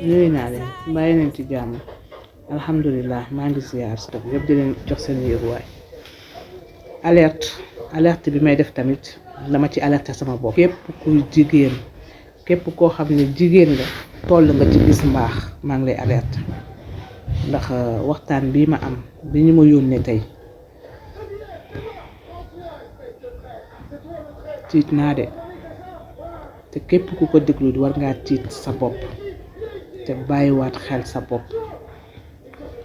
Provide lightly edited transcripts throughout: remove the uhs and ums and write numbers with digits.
nuyu naa leen bàyyi nañ ci jàmm alhamdulilah maa ngi ziar yëpp di leen jox seen yëguwaay alerte bi may def tamit dama ci alerte sama bopp. képp kuy jigéen képp koo xam ne jigéen nga toll nga ci gis mbaax maa ngi lay alerte ndax waxtaan bii ma am bi ñu ma yónnee tey tiit naa de te képp ku ko déglu war ngaa tiit sa bopp te bàyyiwaat xel sa bopp.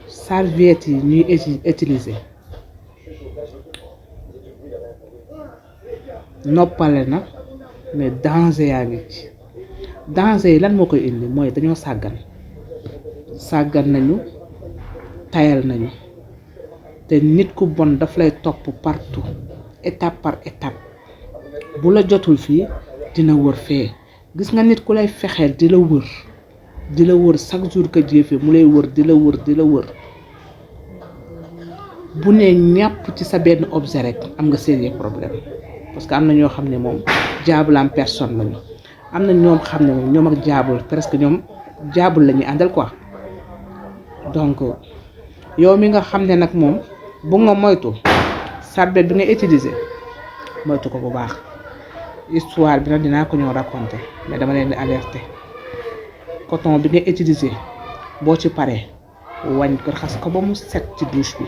serviette yi ñuy utiliser noppale na mais danger yaa ngi ci. danger yi lan moo koy indi mooy dañoo sàggan nañu tayal nañu te nit ku bon daf lay topp partout étape par étape. bu la jotul fii dina wër fee. gis nga nit ku lay fexeel di la wër chaque jour que jëfee mu lay wër di la wër bu ne ñàpp ci sa benn objet rek am nga sérieux problème. parce que am na ñoo xam ne moom jaabul en personne lañu. am na ñoom xam ne moom ñoom ak jaabul presque ñoom jaabul la ñuy àndal quoi. donc yow mi nga xam ne nag moom bu nga moytu sarbet bi nga utiliser moytu ko bu baax. histoire bi nag dinaa ko ñëw raconter mais dama leen di alerter. coton bi nga utiliser boo ci paree wañ ko raxas ko ba mu set ci douche bi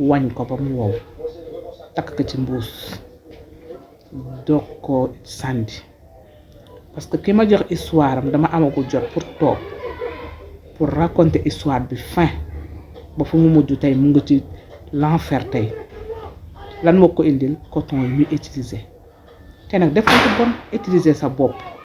wañ ko ba mu wow takk ko ci mbuus doog ko sànni parce que ki ma jox histoire am dama amagul jot pour toog pour raconter histoire bi fin ba fu mu mujj tey mu ngi ci l'enfer tey lan moo ko indil coton yi muy utiliser te nag def ko bon utiliser sa bopp.